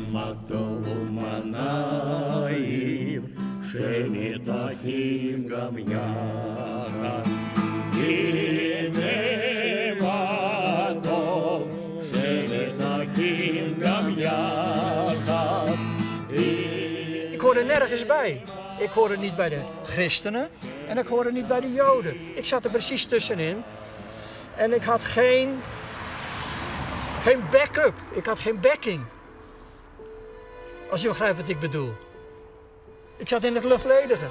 מה טובו מה נעים, שבת אחים גם יחד. הנה מה טוב, שבת אחים גם יחד. Ik hoorde nergens bij. Ik hoorde niet bij de christenen en ik hoorde niet bij de joden. Ik zat er precies tussenin. En ik had geen backup. Ik had geen backing. Als je begrijpt wat ik bedoel. Ik zat in het luchtledige.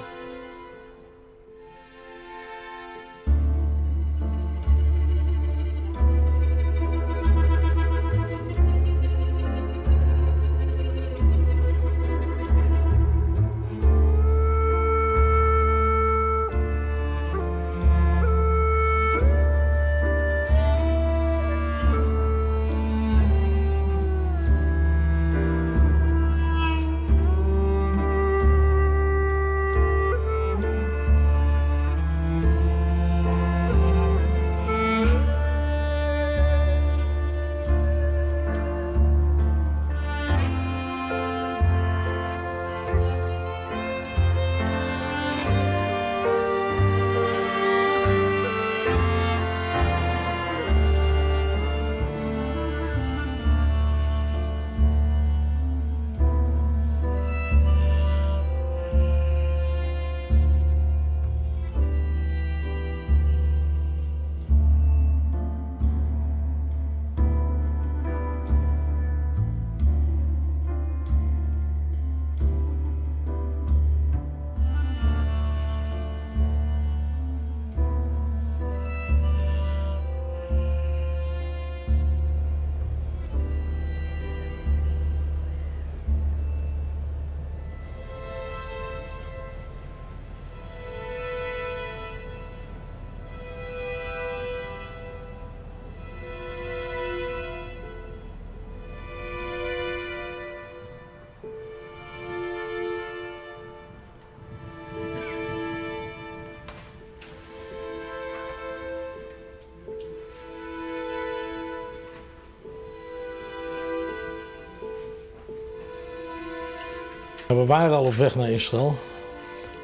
We waren al op weg naar Israël,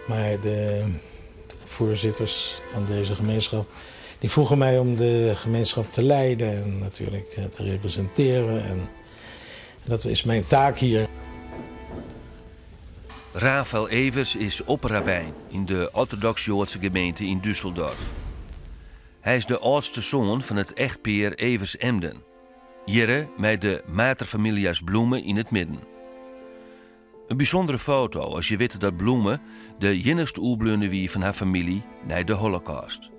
maar de voorzitters van deze gemeenschap die vroegen mij om de gemeenschap te leiden en natuurlijk te representeren. En dat is mijn taak hier. Rafael Evers is opperrabbijn yn de orthodox-Joadske gemeente yn Düsseldorf. Hy is de âldste soan fan it echtpear Evers-Emden. Hjirre mei de mater familias Bloeme yn it midden. In bysûndere foto as je witte dat Bloeme de iennichst oerbleaune wie fan har famylje nei de Holocaust.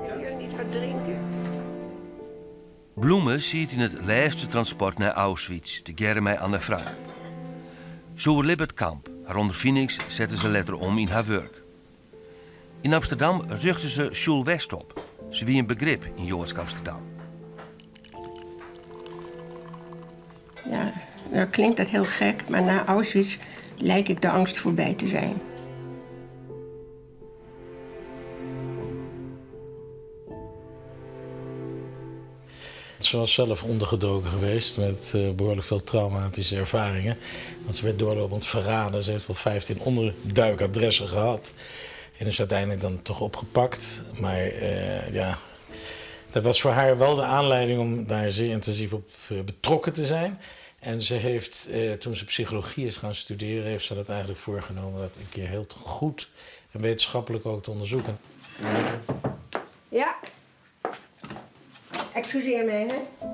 Willen jullie niet wat drinken? Bloeme siet yn it lêste transport nei Auschwitz tegearre mei Anne Frank. Se oerlibbe it kamp, har ûnderfinings sette se letter om yn har wurk. Yn Amsterdam rjochte se Sjoel West op. Se wie in begrip yn Joadsk Amsterdam. Ja, nou klinkt dat heel gek, maar na Auschwitz lijk ik de angst voorbij te zijn. Ze was zelf ondergedoken geweest met behoorlijk veel traumatische ervaringen. Want ze werd doorlopend verraden. Ze heeft wel 15 onderduikadressen gehad. En is uiteindelijk dan toch opgepakt. Maar ja, dat was voor haar wel de aanleiding om daar zeer intensief op betrokken te zijn. En ze heeft, toen ze psychologie is gaan studeren, heeft ze dat eigenlijk voorgenomen dat een keer heel goed en wetenschappelijk ook te onderzoeken. Ja. Excuseer mij, hè?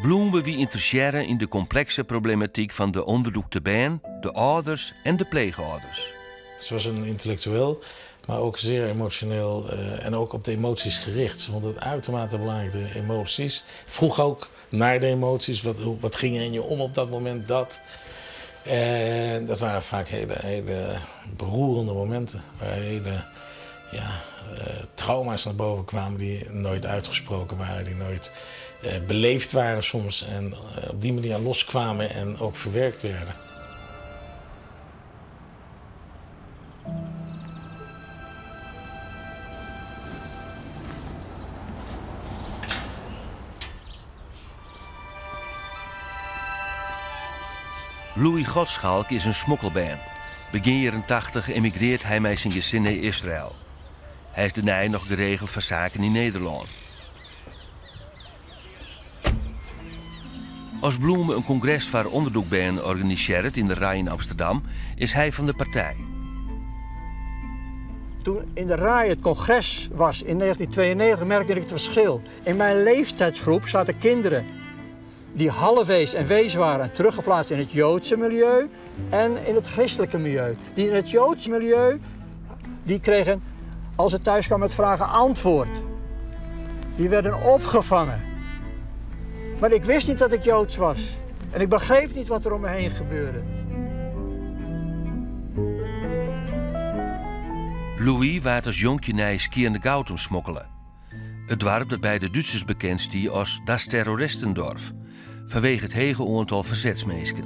Bloeme wie ynteressearre yn de komplekse problematyk fan de ûnderdûkte bern, de âlders en de pleechâlders. Ze was een intellectueel, maar ook zeer emotioneel en ook op de emoties gericht. Ze vond het uitermate belangrijk, de emoties. Vroeg ook naar de emoties, wat ging er in je om op dat moment, dat. En dat waren vaak hele, hele beroerende momenten, waar hele, ja, trauma's naar boven kwamen die nooit uitgesproken waren, die nooit beleefd waren soms en op die manier loskwamen en ook verwerkt werden. Louis Godschalk is in smokkelbern. Begjin jierren tachtich emigrearret hy mei syn gesin nei Israel. Hy is dêrnei noch geregeld foar saken yn Nederlân. As Blume in kongres foar ûnderdûkbern organisearret yn de RAI yn Amsterdam, is hy fan de partij. Toen in de RAI het congres was in 1992 merkte ik het verschil. In mijn leeftijdsgroep zaten kinderen die halfwees en wees waren en teruggeplaatst in het Joodse milieu en in het christelijke milieu. Die in het Joodse milieu, die kregen, als ze thuis kwamen met vragen, antwoord. Die werden opgevangen. Maar ik wist niet dat ik Joods was. En ik begreep niet wat er om me heen gebeurde. Louis waard as jonkje nei Skearnegoutum smokkele. It doarp dat by de Dútsers bekend stie as Das Terroristendorf, fanwege it hege oantal fersetsminsken.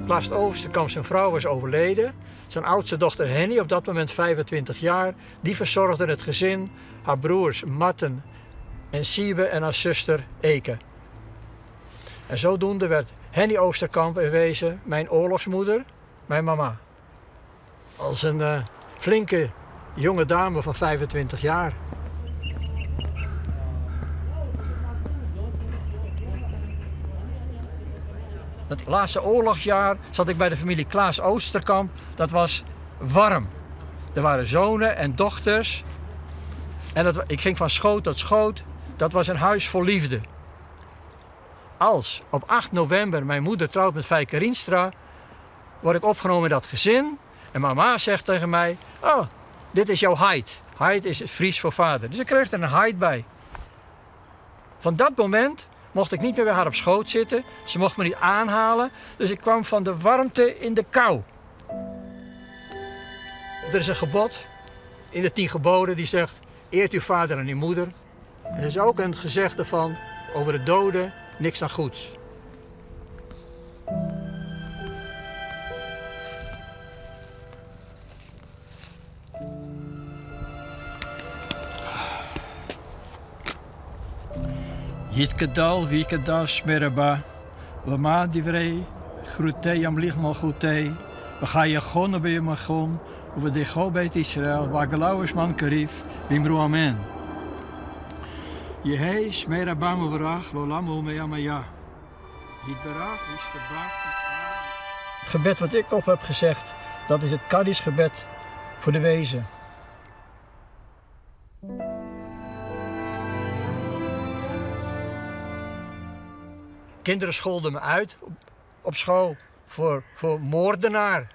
Klaas Oosterkamp, zijn vrouw, was overleden. Zijn oudste dochter Henny, op dat moment 25 jaar, die verzorgde het gezin, haar broers Marten en Siebe en haar zuster Eke. En zodoende werd Henny Oosterkamp in wezen mijn oorlogsmoeder, mijn mama. Als een eh, flinke jonge dame van 25 jaar. Dat laatste oorlogsjaar zat ik bij de familie Klaas Oosterkamp. Dat was warm. Er waren zonen en dochters. En dat, ik ging van schoot tot schoot. Dat was een huis vol liefde. Als op 8 november mijn moeder trouwt met Feike Rienstra, word ik opgenomen in dat gezin. En mama zegt tegen mij, oh, dit is jouw heit. Heit is het Fries voor vader. Dus ik kreeg er een heit bij. Van dat moment mocht ik niet meer bij haar op schoot zitten. Ze mocht me niet aanhalen. Dus ik kwam van de warmte in de kou. Er is een gebod in de 10 geboden die zegt: eert uw vader en uw moeder. Er is ook een gezegde van over de doden niks dan goeds. Jitkedal, Wiekedas, Meraba, Lama divrei, Groetei am malchutei, V'chai bij magon, Uvedechol beit Israël, Wagelauwers man karif, Bimru amen. Jehei, Smeraba muvrach, Lolam meyamaya. Het gebed wat ik op heb gezegd, dat is het Kaddish gebed voor de wezen. Kinderen scholden me uit op school voor moordenaar.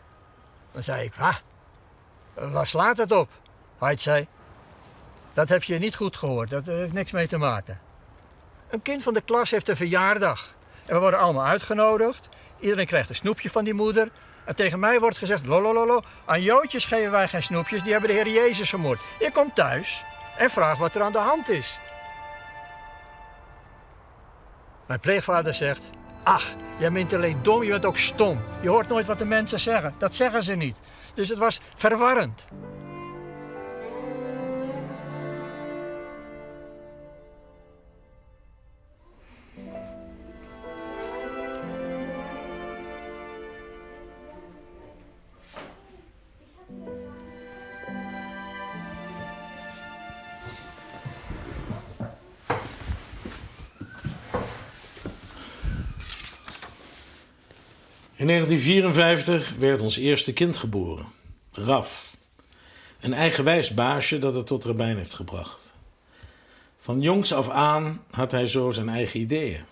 Dan zei ik, ha, waar slaat het op? Hij zei, dat heb je niet goed gehoord, dat heeft niks mee te maken. Een kind van de klas heeft een verjaardag. En we worden allemaal uitgenodigd. Iedereen krijgt een snoepje van die moeder. En tegen mij wordt gezegd, lolololo, aan Joodjes geven wij geen snoepjes, die hebben de Heer Jezus vermoord. Ik kom thuis en vraag wat er aan de hand is. Mijn pleegvader zegt, ach, jij bent alleen dom, je bent ook stom. Je hoort nooit wat de mensen zeggen. Dat zeggen ze niet. Dus het was verwarrend. In 1954 werd ons eerste kind geboren, Raf. Een eigenwijs baasje dat het tot rabbijn heeft gebracht. Van jongs af aan had hij zo zijn eigen ideeën.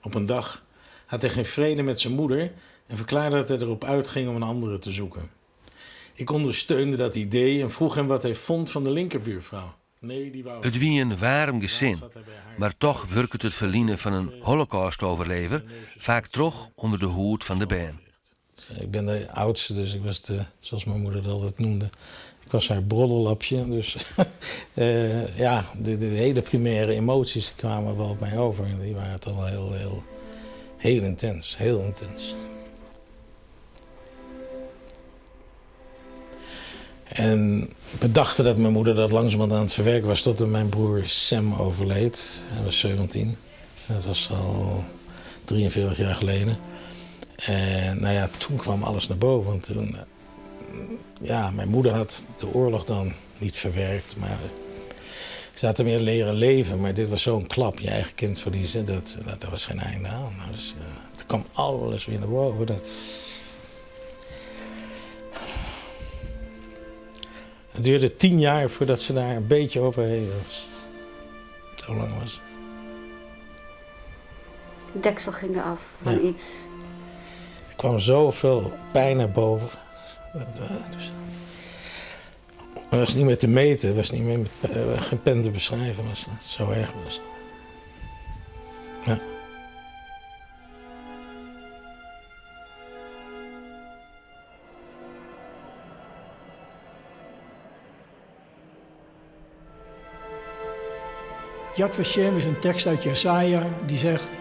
Op een dag had hij geen vrede met zijn moeder en verklaarde dat hij erop uitging om een andere te zoeken. Ik ondersteunde dat idee en vroeg hem wat hij vond van de linkerbuurvrouw. Nee, die wou It wie in waarm gesin, mar toch wurket it ferline fan in Holocaust-overlever faak troch ûnder de hûd fan de bern. Ik ben de oudste, dus ik was de, zoals mijn moeder dat altijd noemde, ik was haar broddelapje. Dus ja, de hele primaire emoties kwamen wel op mij over. En die waren toch wel heel, heel, heel intens, heel intens. En we dachten dat mijn moeder dat langzamerhand aan het verwerken was tot mijn broer Sam overleed. Hij was 17. Dat was al 43 jaar geleden. En nou ja, toen kwam alles naar boven. Want toen, ja, mijn moeder had de oorlog dan niet verwerkt, maar ze had ermee leren leven. Maar dit was zo'n klap, je eigen kind verliezen, dat, dat, daar was geen einde aan. Nou, dus, er kwam alles weer naar boven. Dat... Het duurde 10 jaar voordat ze daar een beetje overheen was. Zo lang was het. De deksel ging eraf van Ja. iets. Er kwam zoveel pijn naar boven. Dat, dus, het was niet meer te meten, het was niet meer met geen pen te beschrijven. Was dat. Zo erg was het. Ja. Yad Vashem is een tekst uit Jesaja die zegt: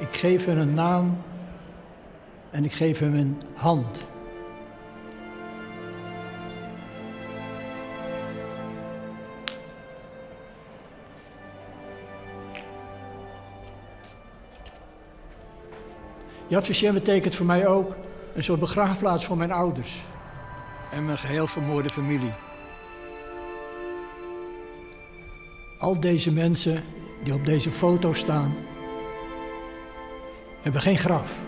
Ik geef hen een naam en ik geef hem een hand. Yad Vashem betekent voor mij ook een soort begraafplaats voor mijn ouders en mijn geheel vermoorde familie. Al deze mensen die op deze foto staan, hebben geen graf.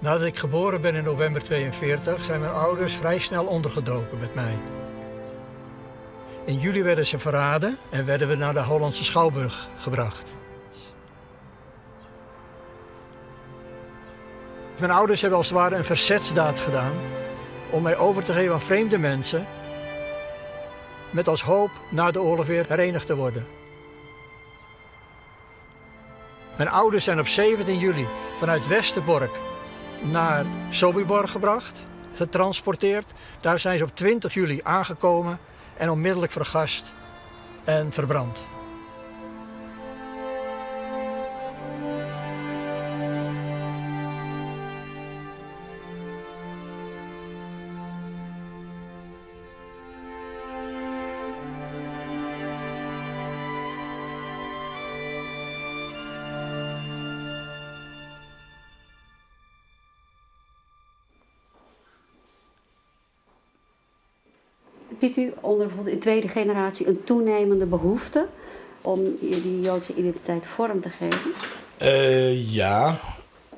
Nadat ik geboren ben in november 42, zijn mijn ouders vrij snel ondergedoken met mij. In juli werden ze verraden en werden we naar de Hollandse Schouwburg gebracht. Mijn ouders hebben als het ware een verzetsdaad gedaan om mij over te geven aan vreemde mensen, met als hoop na de oorlog weer herenigd te worden. Mijn ouders zijn op 17 juli vanuit Westerbork naar Sobibor gebracht, getransporteerd. Daar zijn ze op 20 juli aangekomen en onmiddellijk vergast en verbrand. Ziet u onder bijvoorbeeld in tweede generatie een toenemende behoefte om die Joodse identiteit vorm te geven? Ja,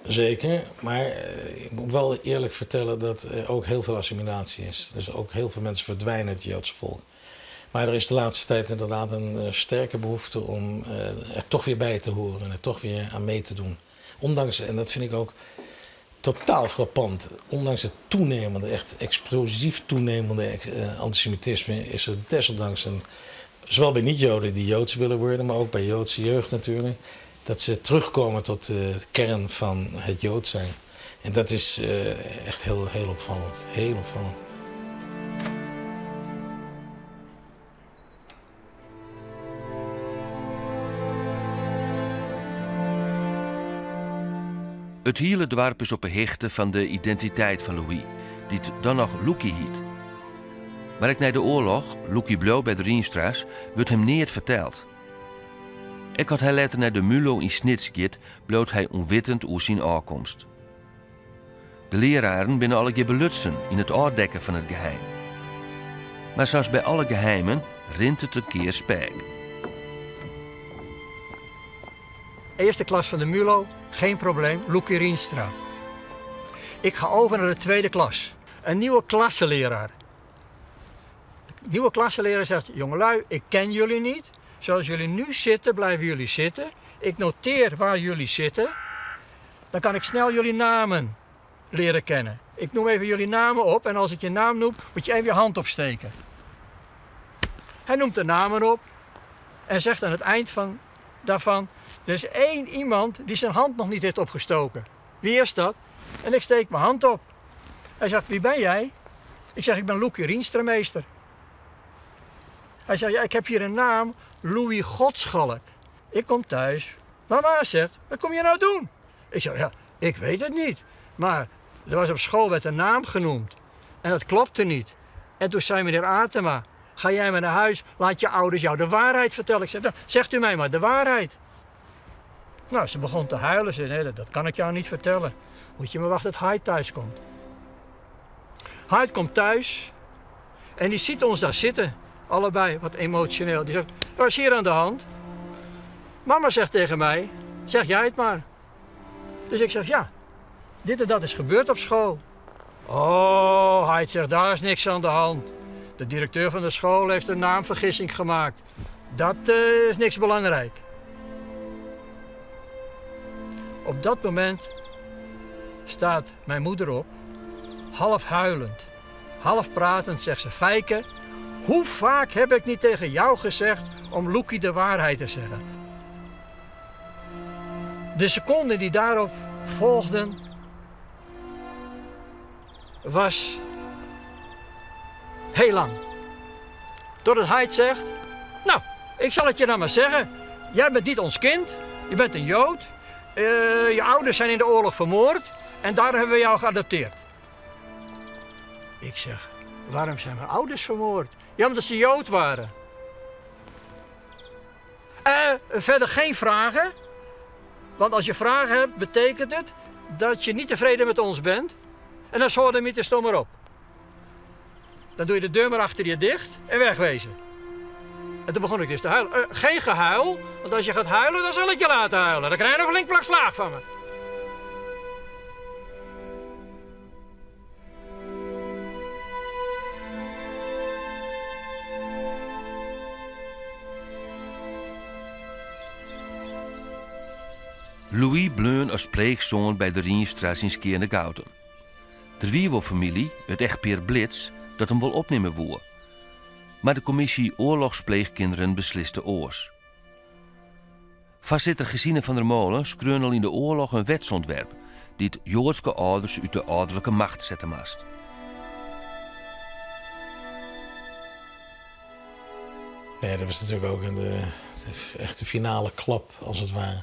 zeker. Maar ik moet wel eerlijk vertellen dat er ook heel veel assimilatie is. Dus ook heel veel mensen verdwijnen uit het Joodse volk. Maar er is de laatste tijd inderdaad een sterke behoefte om er toch weer bij te horen en er toch weer aan mee te doen. Ondanks, en dat vind ik ook totaal frappant, ondanks het toenemende, echt explosief toenemende antisemitisme, is er desondanks een, zowel bij niet-Joden die Joods willen worden, maar ook bij Joodse jeugd natuurlijk, dat ze terugkomen tot de kern van het Jood zijn. En dat is echt heel, heel opvallend. Heel opvallend. Het hele dorp is op de hichte van de identiteit van Louis, die het dan nog Loekie hiet. Maar ik na de oorlog, Loekie bleef bij de Rienstra's, wordt hem niet verteld. Ik had hij later naar de Mulo in Snits giet, bloot hij onwetend oer zijn aankomst. De leraren binnen alle keer belutsen in het afdekken van het geheim. Maar zoals bij alle geheimen rint het een keer spek. Eerste klas van de Mulo, geen probleem, Loekie Rienstra. Ik ga over naar de tweede klas. Een nieuwe klassenleraar. Nieuwe klassenleraar zegt, jongelui, ik ken jullie niet. Zoals jullie nu zitten, blijven jullie zitten. Ik noteer waar jullie zitten. Dan kan ik snel jullie namen leren kennen. Ik noem even jullie namen op en als ik je naam noem, moet je even je hand opsteken. Hij noemt de namen op en zegt aan het eind van, daarvan: Er is één iemand die zijn hand nog niet heeft opgestoken. Wie is dat? En ik steek mijn hand op. Hij zegt: Wie ben jij? Ik zeg: Ik ben Loekie Rienstra, meester. Hij zegt: Ja, ik heb hier een naam, Louis Godschalk. Ik kom thuis. Mama zegt: Wat kom je nou doen? Ik zeg: Ja, ik weet het niet. Maar er was op school werd een naam genoemd. En dat klopte niet. En toen zei meneer Atema: Ga jij maar naar huis, laat je ouders jou de waarheid vertellen. Ik zeg: nou, Zegt u mij maar de waarheid. Nou, ze begon te huilen. Ze zei: Nee, dat kan ik jou niet vertellen. Moet je maar wachten tot Hyde thuis komt. Hyde komt thuis en die ziet ons daar zitten. Allebei wat emotioneel. Die zegt: Wat is hier aan de hand? Mama zegt tegen mij: Zeg jij het maar. Dus ik zeg: Ja, dit en dat is gebeurd op school. Oh, Hyde zegt, daar is niks aan de hand. De directeur van de school heeft een naamvergissing gemaakt. Dat eh, is niks belangrijk. Op dat moment staat mijn moeder op, half huilend, half pratend, zegt ze: Fijke, hoe vaak heb ik niet tegen jou gezegd om Loekie de waarheid te zeggen? De seconden die daarop volgden, was heel lang. Totdat hij het zegt, nou, ik zal het je dan maar zeggen. Jij bent niet ons kind, je bent een Jood. Eh, je ouders zijn in de oorlog vermoord en daar hebben we jou geadopteerd. Ik zeg, waarom zijn mijn ouders vermoord? Ja, omdat ze Jood waren. Eh, verder geen vragen. Want als je vragen hebt, betekent het dat je niet tevreden met ons bent. En dan soort de stom maar op. Dan doe je de deur maar achter je dicht en wegwezen. En toen begon ik dus te huilen. Eh, geen gehuil, want als je gaat huilen, dan zal ik je laten huilen. Dan krijg je een flink plak slaag van me. Louis bleun as pleechsoan by de Rienstra's yn Skearnegoutum. Der wie wol famylje, it echtpear Blitz, dat him wol opnimme woe. Mar de kommisje Oorlogspleegkinderen besliste oars. Foarsitter Gesine van der Molen skreaun al yn de oarloch in wetsontwerp dy't Joadske âlders út de âlderlike macht sette moast. Nee, dat was natuurlijk ook een, de, de echte finale klap, als het ware.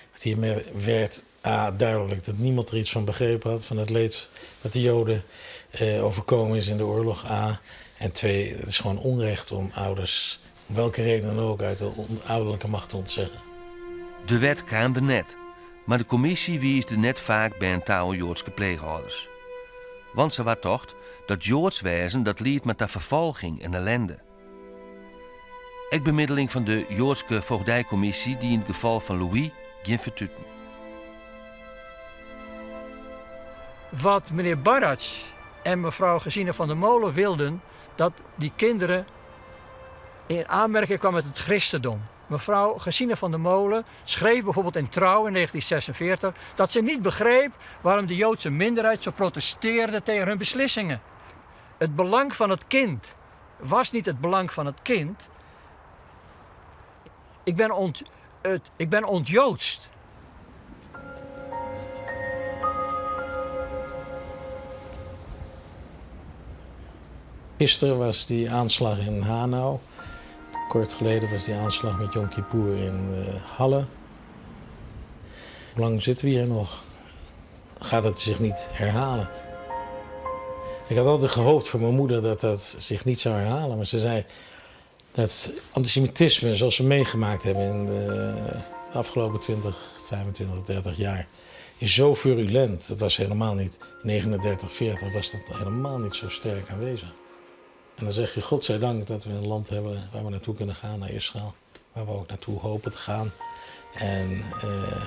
Want hiermee werd A, duidelijk dat niemand er iets van begrepen had, van het leed dat de Joden eh, overkomen is in de oorlog, A. En twee, het is gewoon onrecht om ouders, om welke reden dan ook, uit de ouderlijke macht te ontzeggen. De wet kaam der net, mar de kommisje wiisde net faak bern ta oan Joadske pleechâlders. Want sa waard tocht dat Joads wêzen dat liedt mar ta ferfolging en ellende. Ek bemiddeling fan de Joadske Voogdijkommisje die yn it gefal fan Louis gjin fertuten. Wat meneer Baratz en mevrouw Gesine van der Molen wilden, dat die kinderen in aanmerking kwamen met het christendom. Mevrouw Gesine van der Molen schreef bijvoorbeeld in Trouw in 1946 dat ze niet begreep waarom de Joodse minderheid zo protesteerde tegen hun beslissingen. Het belang van het kind was niet het belang van het kind. Ik ben, ont, het, ik ben ontjoodst. Gisteren was die aanslag in Hanau. Kort geleden was die aanslag met Yom Kippur in uh, Halle. Hoe lang zitten we hier nog? Gaat het zich niet herhalen? Ik had altijd gehoopt voor mijn moeder dat dat zich niet zou herhalen. Maar ze zei dat antisemitisme zoals we meegemaakt hebben in de afgelopen 20, 25, 30 jaar, is zo virulent. Dat was helemaal niet, 39, 40 was dat helemaal niet zo sterk aanwezig. En dan zeg je, godzijdank dat we een land hebben waar we naartoe kunnen gaan, naar Israël. Waar we ook naartoe hopen te gaan. En uh,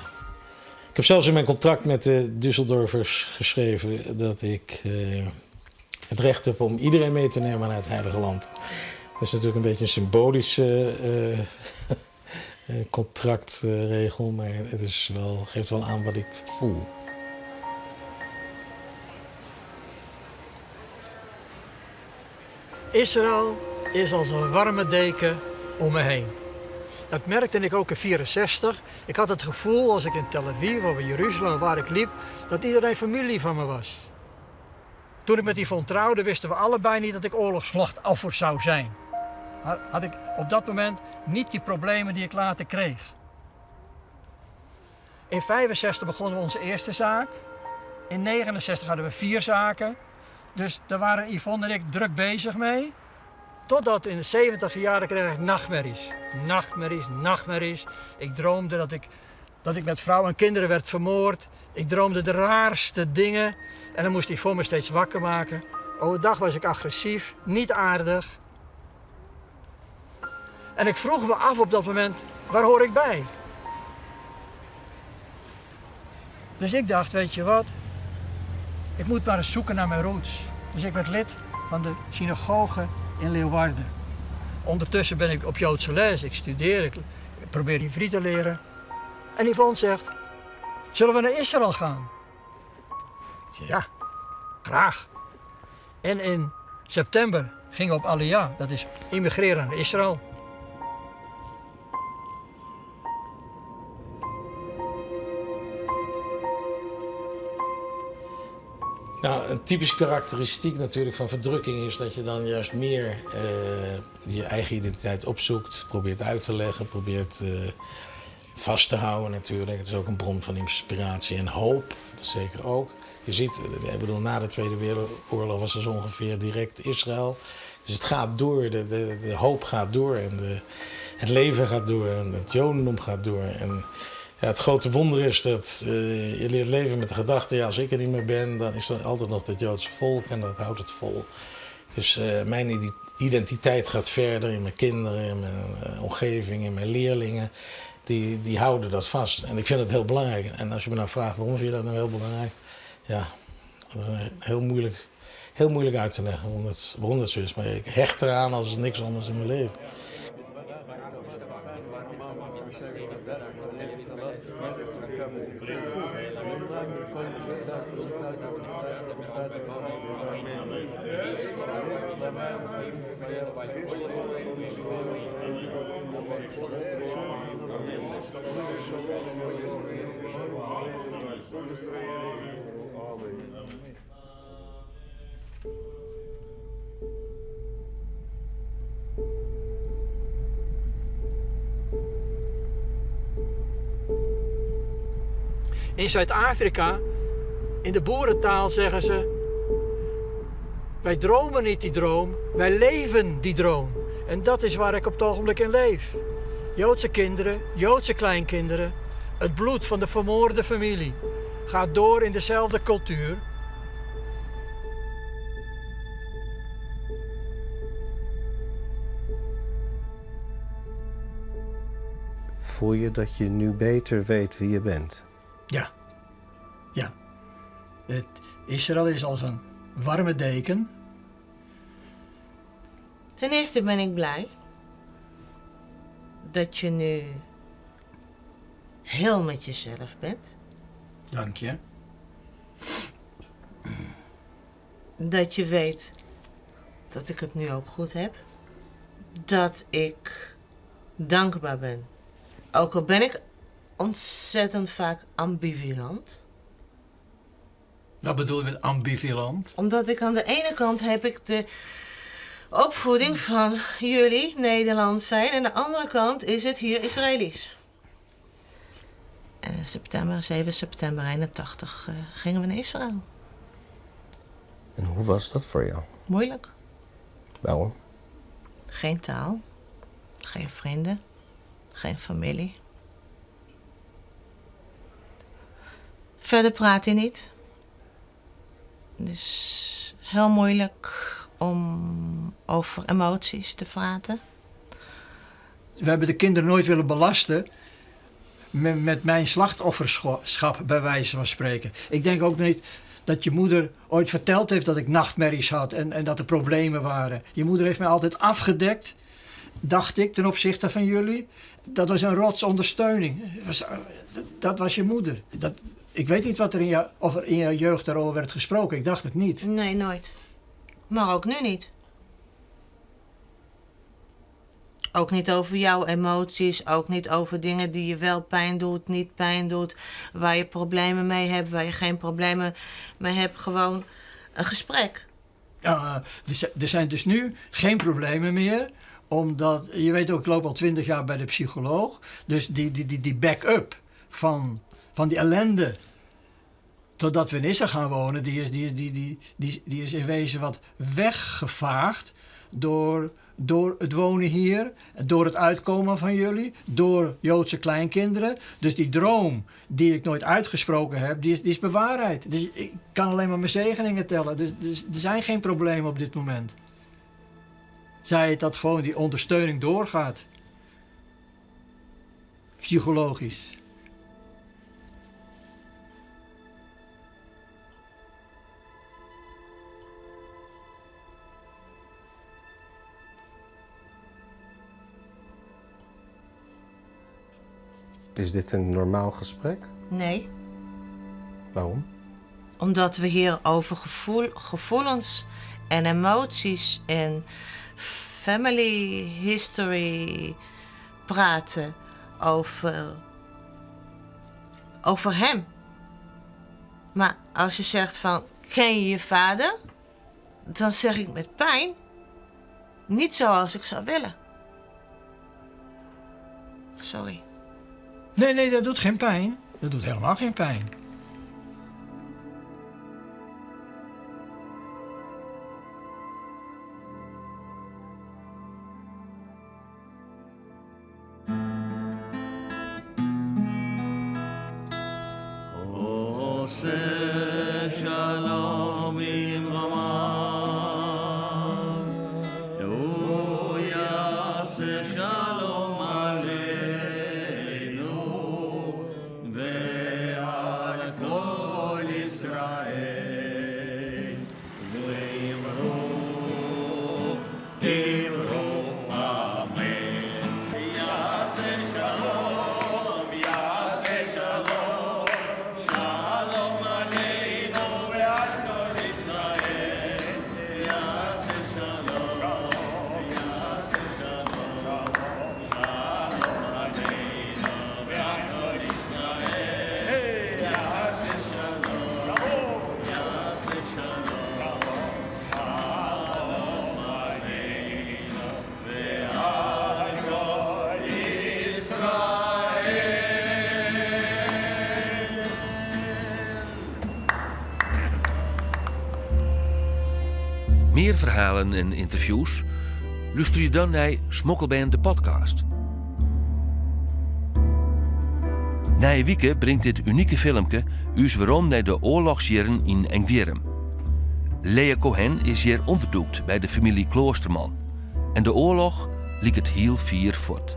ik heb zelfs in mijn contract met de Düsseldorfers geschreven dat ik uh, het recht heb om iedereen mee te nemen naar het Heilige Land. Dat is natuurlijk een beetje een symbolische contractregel, maar het is wel, geeft wel aan wat ik voel. Israël is als een warme deken om me heen. Dat merkte ik ook in 64. Ik had het gevoel als ik in Tel Aviv of in Jeruzalem waar ik liep, dat iedereen familie van me was. Toen ik met Yvonne trouwde, wisten we allebei niet dat ik oorlogsslachtoffer zou zijn. Had ik op dat moment niet die problemen die ik later kreeg. In 65 begonnen we onze eerste zaak. In 69 hadden we 4 zaken. Dus daar waren Yvonne en ik druk bezig mee. Totdat in de 70 jaren kreeg ik nachtmerries. Nachtmerries, nachtmerries. Ik droomde dat ik met vrouwen en kinderen werd vermoord. Ik droomde de raarste dingen. En dan moest Yvonne me steeds wakker maken. Overdag was ik agressief, niet aardig. En ik vroeg me af op dat moment, waar hoor ik bij? Dus ik dacht, weet je wat? Ik moet maar eens zoeken naar mijn roots. Dus ik werd lid van de synagoge in Leeuwarden. Ondertussen ben ik op Joodse les, ik studeer, ik probeer Ivriet te leren. En Yvonne zegt, zullen we naar Israël gaan? Ik zeg, ja, graag. En in september gingen we op Aliyah, dat is immigreren naar Israël. Een typisch karakteristiek natuurlijk van verdrukking is dat je dan juist meer je eigen identiteit opzoekt, probeert uit te leggen, probeert vast te houden natuurlijk. Het is ook een bron van inspiratie en hoop, dat zeker ook. Je ziet, na de Tweede Wereldoorlog was er zo ongeveer direct Israël. Dus het gaat door, de hoop gaat door en het leven gaat door en het Jodendom gaat door. En het grote wonder is dat je leert leven met de gedachte, ja, als ik er niet meer ben, dan is er altijd nog dat Joodse volk en dat houdt het vol. Dus mijn identiteit gaat verder in mijn kinderen, in mijn omgeving, in mijn leerlingen. Die houden dat vast. En ik vind het heel belangrijk. En als je me nou vraagt waarom vind je dat nou heel belangrijk? Ja, dat is heel moeilijk, heel moeilijk uit te leggen waarom dat zo is. Maar ik hecht eraan als niks anders in mijn leven. In Zuid-Afrika, in de boerentaal zeggen ze, wij dromen niet die droom, wij leven die droom. En dat is waar ik op het ogenblik in leef. Joodse kinderen, Joodse kleinkinderen, het bloed van de vermoorde familie gaat door in dezelfde cultuur. Voel je dat je nu beter weet wie je bent? Ja. Ja. Het Israël is als een warme deken. Ten eerste ben ik blij dat je nu heel met jezelf bent. Dank je. Dat je weet dat ik het nu ook goed heb. Dat ik dankbaar ben. Ook al ben ik ontzettend vaak ambivalent. Wat bedoel je met ambivalent? Omdat ik aan de ene kant heb ik de opvoeding van jullie, Nederlands zijn. En aan de andere kant is het hier Israëlisch. En in 7 september 81 gingen we naar Israël. En hoe was dat voor jou? Moeilijk. Waarom? Geen taal, geen vrienden, geen familie. Verder praat hij niet. Het is heel moeilijk om over emoties te praten. We hebben de kinderen nooit willen belasten met mijn slachtofferschap, bij wijze van spreken. Ik denk ook niet dat je moeder ooit verteld heeft dat ik nachtmerries had en, en dat er problemen waren. Je moeder heeft mij altijd afgedekt, dacht ik, ten opzichte van jullie. Dat was een rots ondersteuning. Was, dat was je moeder. Dat, ik weet niet wat er in jou, of er in jouw jeugd daarover werd gesproken. Ik dacht het niet. Nee, nooit. Maar ook nu niet. Ook niet over jouw emoties, ook niet over dingen die je wel pijn doet, niet pijn doet, waar je problemen mee hebt, waar je geen problemen mee hebt. Gewoon een gesprek. Uh, er zijn dus nu geen problemen meer, omdat je weet ook, ik loop al 20 jaar bij de psycholoog. Dus die, die, die, die backup van, van die ellende totdat we in Israël gaan wonen, die is, die, die, die, die, die is in wezen wat weggevaagd door, door het wonen hier, door het uitkomen van jullie, door Joodse kleinkinderen. Dus die droom die ik nooit uitgesproken heb, die is, die is bewaarheid. Dus ik kan alleen maar mijn zegeningen tellen. Dus, dus er zijn geen problemen op dit moment. Zij het dat gewoon die ondersteuning doorgaat. Psychologisch. Is dit een normaal gesprek? Nee. Waarom? Omdat we hier over gevoel, gevoelens en emoties en family history praten. Over, over hem. Maar als je zegt van, ken je je vader? Dan zeg ik met pijn, niet zoals ik zou willen. Sorry. Nee, nee, dat doet geen pijn. Dat doet helemaal geen pijn. Mear ferhalen en ynterviews? Lústerje dan nei Smokkelbern de podcast. Nije wike bringt dit unike filmke ús werom nei de oarlochsjierren yn Engwierrum. Lea Cohen is hjir ûnderdûkt by de famylje Kloosterman. En de oarloch liket hiel fier fuort.